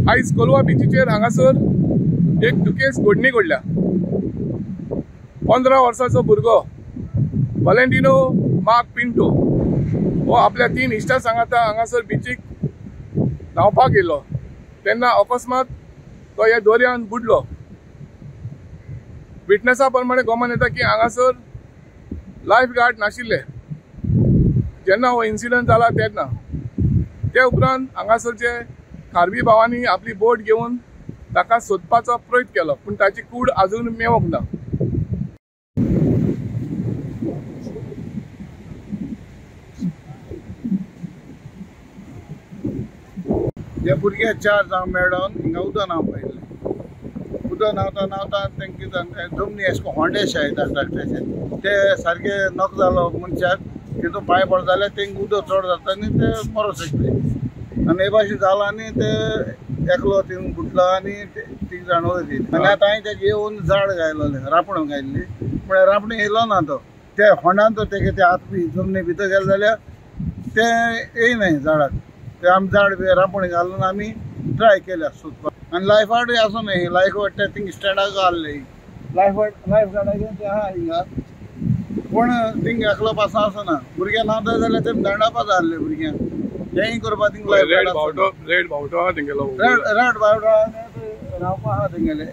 आयज कोलवा बिचीचेर हांगासर एक दुखेस्त घडणी घडल्या. 15 वर्साचो भुरगो वालेंटिनो मार्क पिंटो हो आपल्या 3 इश्टा सांगाता हांगासर बिचीक न्हांवपाक येयलो तेन्ना अकस्मात तो ह्या दर्यान बुडलो. विटनेसा प्रमाणे गोमान येता की हांगासर लायफ गार्ड नाशिल्ले जेन्ना हो इन्सिडंट जाला तेन्ना. ते उपरांत हांगासरचे खारवी भावांनी आपली बोट घेवन ताका सोदपाचो प्रयत्न केलो, पूण ताची कूड अजून मेळोंक ना. हे भुरगे 4 जाण मेळोन हिंगा उदक न्हांवपा येयल्ले. उदक न्हांवता न्हांवता तेंकां जमनी अशें करून होंडेशे येता धाकटेशे, ते सारके नक जालो मनशाक तितून पांय पड जाल्यार तेंकां उदक चड जाता आनी ते मरोंक शकले. आनी हे भाशेन जालां आनी ते एकलो थिंग बुडलो आनी 3 जाण वयली. आनी आतां हांवें तेका येवन झाड घायलोलें, रांपण घायल्ली, पूण रांपणी येयलो ना तो. ते होंडान तो तेगे ते हात बी जमनी भितर गेले जाल्यार ते येयनाय झाडाक. ते आमी झाड बी रांपण घालून आमी ट्राय केल्या सोदपाक. आनी लायफ गार्डूय आसूं न्ही, लायफ गार्ड ते थिंग स्टँडाक आहले, लायफ गार्डाक ते आहा हिंगा, पूण थिंग एकलो पासून आसना. भुरगे न्हांवता जाल्यार ते दांडापा जाल्ले भुरग्यांक तेंय करपा थिंग लायफ गार्ड रेड बावटो आहा तेंगेलो, रेड बावटो आहा रावपा आहा तेंगेले.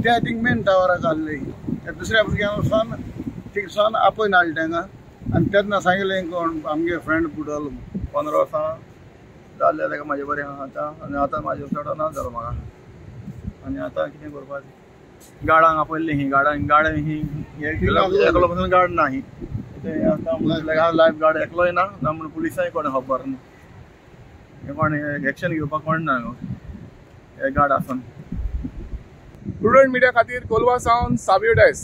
ते थिंग मेन टावराक आहले. दुसऱ्या भुरग्यांक वचोन थिंगसान आपोवन हाडले तेंका आनी तेन्ना सांगलें कोण आमगे फ्रेंड बुडलो. 15 वर्सां जाल्ले ताका म्हाजे बरें आहा आतां, आनी आतां म्हाजे चड ना जालो म्हाका. आनी आतां कितें करपाचें, गार्डांक आपयल्ली ही गार्ड ही एकलो पसून गार्ड ना ही आतां लायफ गार्ड एकलोय ना, ना म्हण पुलिसांय कोण खबर ना, कोण एक्शन घेवपाक कोण ना हे गार्ड आसून. प्रुडंट मिडिया खातीर कोलवा सावन सावियो डायस.